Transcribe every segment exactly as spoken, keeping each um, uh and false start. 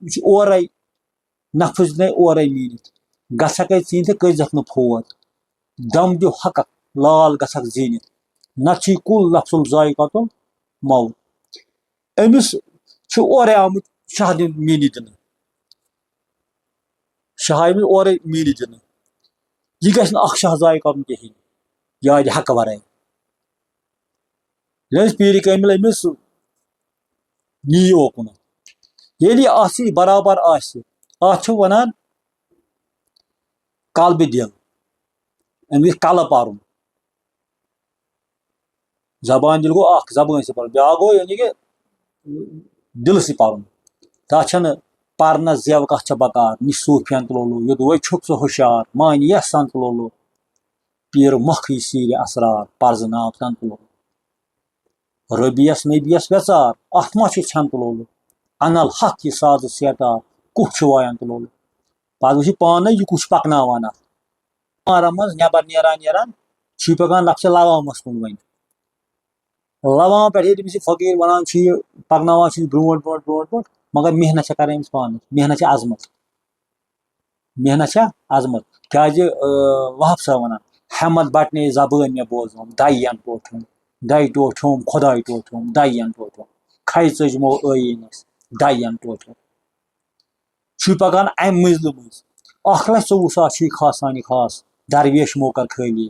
یہِ چھُ اورَے، نفس دیُتنَے اورَے میٖنِتھ۔ گژھکھ ہے ژیٖنِتھ تہٕ کٔرۍزٮ۪کھ نہٕ فوت۔ دم دِ حقک، لال گژھکھ زیٖنِتھ۔ نتہٕ چھُے کُل نفس الذائقۃ الموت۔ أمِس چھُ اورَے آمُت شاہ دیُن، میٖنِتھ دِنہٕ۔ شاہ آمُت اورَے میٖنِتھ دِنہٕ۔ یہِ گژھِ نہٕ اکھ شاہ ضایع کرُن کِہیٖنۍ، یاد حقہٕ ورٲے۔ ییٚلہِ أمِس پیٖرِ کٲمِل أمِس نِیہِ اوکُن، ییٚلہِ یہِ اَتھ سۭتۍ برابر آسہِ، اَتھ چھِ وَنان قلبِ دِل۔ أمِس کلہٕ پَرُن۔ زبان دِل گوٚو اکھ، زبٲنۍ سۭتۍ پَرُن۔ بیٛاکھ گوٚو یعنی کہِ دِلہٕ سۭتۍ پَرُن۔ تَتھ چھَنہٕ پَرنَس زیو کَتھ چھےٚ بکار، نِش صوٗفیَن تہٕ لولو، یوٚدوَے چھُکھ ژٕ ہُشیار، مانہِ یَس سَن تہٕ لولو۔ پیٖر مۄکھٕے سیٖرِ اسرار، پرزٕ ناو تن تُلو۔ ربیس نبیس ویژار، اتھ ما چھُ ژھٮ۪ن تُلو۔ انل حق یہِ سازٕ سیتار، کُس چھُ وایان تُلو۔ پتہٕ وٕچھِ پانے یہِ کُس چھُ پکناوان اتھ۔ مارا منٛز نٮ۪بر نیران نیران چھُ یہِ پکان لفظِ لوامس کُن وۄنۍ۔ لوام پٮ۪ٹھ ییٚلہِ أمِس یہِ فقیٖر ونان چھُ، یہِ پکناوان چھُ یہِ برونٛٹھ برونٛٹھ برونٛٹھ برونٛٹھ، مگر محنت چھےٚ کران أمِس پانس، محنت چھےٚ عظمت۔ محنت چھےٚ عظمت۔ کیازِ، آ، وہب صٲب ونان، ہٮ۪مت بٹنے زبٲنۍ مےٚ بوزُم، دَیَن ٹوٹھُم، دَے ٹوٹھُم، خۄداے ٹوٹھُم، دَیَن ٹوٹھُم۔ کھے ژٔجمو ٲییٖنس، دَیَن ٹوٹھُم۔ چھُے پکان امہِ مٔنزلہِ مٔنزۍ۔ اکھ لچھ ژوٚوُہ ساس چھُے خاص سانہِ خاص، درویش موکر خٲلی۔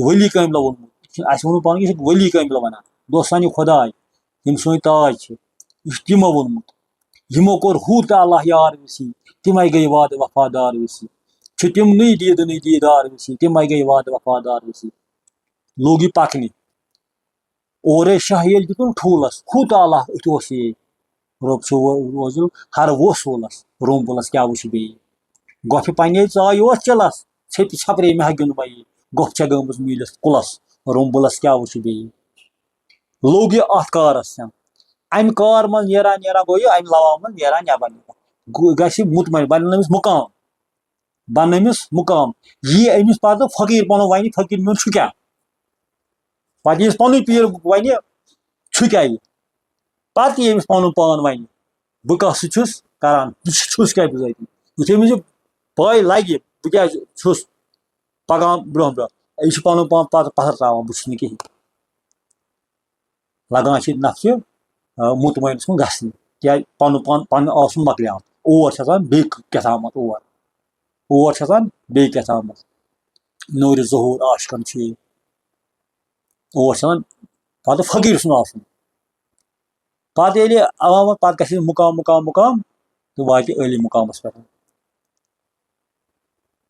ؤلی کٲمۍ لو ووٚنمُت۔ اَسہِ ووٚنمُت پانہٕ، یہِ چھُ ؤلی کٲمۍ لو وَنان۔ دوستان، یہِ خۄداے، یِم سٲنۍ تاج چھِ، یہِ چھُ تِمو ووٚنمُت۔ یِمو کوٚر ہُہ تہٕ اللہ یار وِسی، تِمے گٔے وعدٕ وفادار وِسی۔ چھِ تِمنٕے دیٖدنٕے دیٖدار وِسی، تِمے گٔے وعدٕ وفادار وِسی۔ لوٚگ یہِ پکنہِ۔ اورے شاہ ییٚلہِ دیُتُن ٹھوٗلس، ہُہ تہٕ اللہ أتھۍ اوس یے۔ رۄب چھُ وۄ-، روزیُن ہر وۄس وولس، روٚمبُلس کیٛاہ وٕچھِ بیٚیہِ؟ گۄپھِ پننے ژاے اوس چِلس، ژھیٚپہِ ژھپرے مےٚ ہا گیُنٛد وَیہِ۔ گۄپھ چھےٚ گٔمٕژ میٖلِتھ کُلس، روٚمبُلس کیٛاہ وٕچھِ بیٚیہِ؟ لوٚگ یہِ اتھ کارس سٮ۪ن۔ امہِ کار منٛز نیران نیران گوٚو یہِ امہِ لوا منٛز نیران نٮ۪بر نٮ۪بر۔ گوٚو، گژھِ مطمئن، بنیو أمِس مُقام۔ بنٲومٕژ مُقام۔ یی أمِس پتہٕ فقیٖر پنُن ونہِ، فقیٖر میون چھُ کیٛاہ؟ پتہٕ ییٚمِس پنُن پیٖر ونہِ، چھُ کیٛاہ یہِ؟ پتہٕ ییٚمِس پنُن پان ونہِ، بہٕ کَس سۭتۍ چھُس کران، بہٕ چھُس کیٛاہ بِذٲتی؟ یُتھُے أمِس یہِ پَے لگہِ، بہٕ کیٛازِ چھُس پکان برٛونٛہہ برٛونٛہہ، یہِ چھُ پنُن پان پتہٕ پتھر تراوان، بہٕ چھُس نہٕ کِہیٖنۍ۔ لگان چھِ نفسہِ، آ، مطمئنس کُن گژھنہِ، کیٛازِ پنُن پان، پنُن آسُن مۄکلیو۔ اور چھِ آسان بیٚیہِ کیٛاہ تامَتھ اور۔ اور چھِ آسان بیٚیہِ کیٛاہ تامَتھ۔ نوٗرِ ظہوٗر عاشقَن چھُ یہِ۔ اور چھِ آسان پتہٕ فقیٖر سُنٛد آسُن۔ پتہٕ ییٚلہِ عوامَن پتہٕ گژھِ مُقام، مُقام، مُقام، تہٕ واتہِ عٲلی مُقامَس پٮ۪ٹھ۔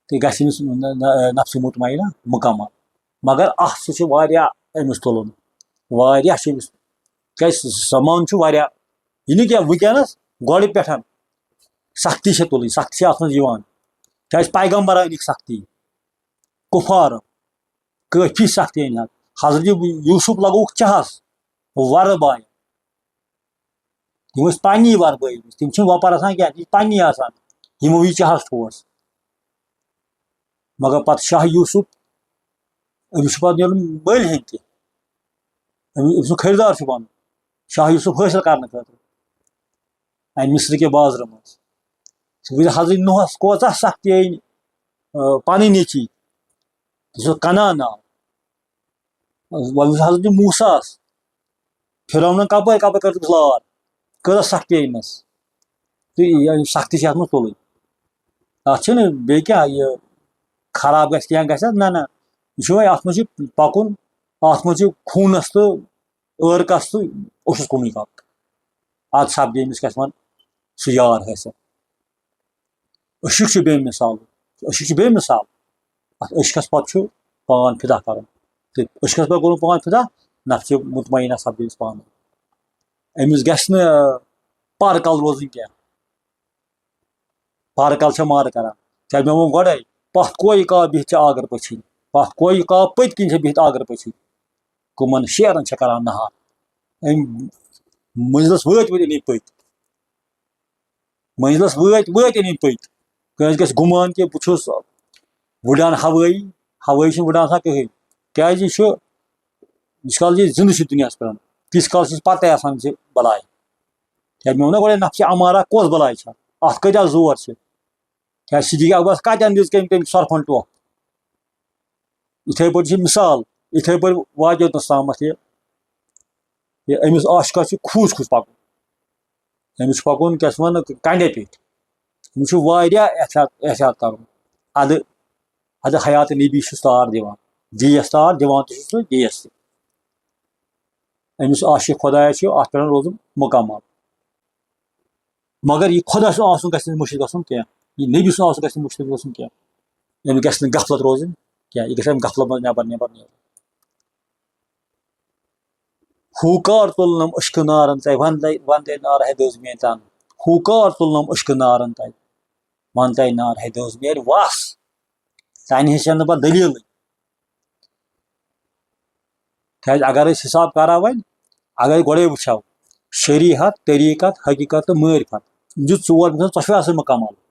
تہٕ گژھِ أمِس نہ-، نہ-، نفسِ مطمئنہ مُکمل۔ مگر اَتھ سۭتۍ چھُ واریاہ أمِس تُلُن، واریاہ چھُ أمِس، کیٛازِ زمانہٕ چھُ واریاہ، یہِ نہٕ کینٛہہ وٕنکیٚنَس، گۄڈٕ پٮ۪ٹھ سختی چھےٚ تُلٕنۍ، سختی چھےٚ اَتھ منٛز یِوان۔ کیٛازِ پیغمبر أنِکھ سختی، کُفار، کٲفی سختی أنۍ حظ۔ حضرت یوٗسُف لگووُکھ چاہَس، وَرٕ بایَن۔ تِم ٲسۍ پننی وربٲومٕتۍ، تِم چھِنہٕ وۄپر آسان کینٛہہ، تِم چھِ پننی آسان۔ یِمو یہِ چاہس ٹھوس۔ مگر پتہٕ شاہ یوسف، أمِس چھُ پتہٕ نیرُن مٔلۍ ہیٚنۍ تہِ۔ أمِس، أمۍ سُنٛد خریدار چھُ بنُن شاہ یوسف حٲصِل کرنہٕ خٲطرٕ۔ امہِ مصرٕ کہِ بازرٕ منٛز۔ سُہ وٕچھ حضرت نوحس کوٗتاہ سختی أنۍ، آ، پنٕنۍ نیٚچی۔ سُہ کنعان ناو۔ وۄنۍ وٕچھ حضرت موسیٰ ہس۔ فرعونن کپٲرۍ کپٲرۍ کٔر تٔمِس لار، کۭژاہ سختی أنۍ مس۔ تہٕ یہِ سختی چھِ اتھ منٛز تُلٕنۍ۔ اتھ چھِنہٕ بیٚیہِ کیٛاہ یہِ خراب گژھِ کینٛہہ گژھِ اتھ، نہ نہ۔ یہِ چھُ وۄنۍ اتھ منٛز چھُ پکُن، اتھ منٛز چھُ خوٗنس تہٕ عٲرقس تہٕ اوشُس کُنُے کتھ۔ اتھ سپدِ أمِس کیٛاہ چھِ ونان سُہ یار حٲصِل۔ عشق چھُ بے مثال، عشق چھُ بے مثال۔ اتھ عشقس پتہٕ چھُ پان فدا کرُن۔ تہٕ عشقس پتہٕ کوٚرُن پان فدا، نفسِ مطمئنہ سپدِ أمِس پانے۔ أمِس گژھِ نہٕ پرٕ کل روزٕنۍ کینٛہہ۔ پرٕ کل چھےٚ مارٕ کران۔ ژےٚ مےٚ ووٚن گۄڈے، پتھ کویہِ کاو بِہِتھ چھےٚ آگر پٔژھِنۍ، پتھ کویہِ کاو پٔتۍ کِنۍ چھےٚ بِہِتھ آگر پٔژھِنۍ۔ کٕمن شیرن چھےٚ کران نہار۔ أمۍ منزلس وٲتۍ وٲتۍ أنۍ پٔتۍ۔ منزلس وٲتۍ، وٲتۍ أنۍ پٔتۍ۔ کٲنٛسہِ گژھِ گُمان کہِ بہٕ چھُس وٕڈان ہوٲیی، ہوٲیی چھُنہٕ وٕڈان آسان کٕہٕنۍ۔ کیٛازِ یہِ چھُ، ییٖتِس کال یہِ زِندٕ چھُ دُنیاہَس پٮ۪ٹھ، تیٖتِس کال چھُ پَتَے آسان زِ بَلاے۔ کیٛازِ مےٚ ووٚن نا گۄڈَے، نفسِ امارہ کۄس بلاے چھےٚ؟ اَتھ کۭتیٛاہ زور چھِ؟ کیٛازِ صدیق اکبرس کتٮ۪ن دِژ کٔمۍ، کٔمۍ سۄرپھن ٹۄپھ؟ یِتھے پٲٹھۍ چھِ مثال، یِتھے پٲٹھۍ واتہِ یوٚتنس تامَتھ یہِ، یہِ أمِس عاشقس چھُ کھوٗژ کھوٗژ پکُن۔ أمِس چھُ پکُن، کیٛاہ چھِ وَنان، کنڈے پیٚٹھۍ۔ أمِس چھُ واریاہ احتیاط، احتیاط کرُن۔ ادٕ، ادٕ حیات نبی چھُس تار دِوان، گیس تار دِوان تہِ چھُس تہٕ گیس تہِ۔ أمِس عاشق خۄدایس چھُ اتھ پٮ۪ٹھ روزُن مکمل۔ مگر یہِ خۄدا سُنٛد آسُن گژھِ نہٕ مُشرِک گژھُن کینٛہہ، یہِ نبی سُنٛد آسُن گژھِ نہٕ مُشرِک گژھُن کینٛہہ۔ أمِس گژھِ نہٕ غفلت روزٕنۍ کینٛہہ، یہِ گژھِ اَمہِ غفلت منٛز نٮ۪بر نٮ۪بر نیرُن۔ ہو کار تُلنم عشقہٕ نارن تَے، وندے، وندے نار ہے دٔز میٲنۍ تن۔ ہو کار تُلنم عشقہٕ نارن تَے، وندے نار ہے دٔز میٲنۍ وس۔ تَنہِ ہٕنٛز چھَنہٕ پتہٕ دٔلیٖلٕے۔ کیٛازِ اگر أسۍ حساب کرو وۄنۍ، اگر گۄڈَے وٕچھو، شریعت، طریٖقت، حقیٖقت تہٕ معرفت، یِم چھِ ژور، مےٚ چھِ ژۄشوَے آسان مُکمل۔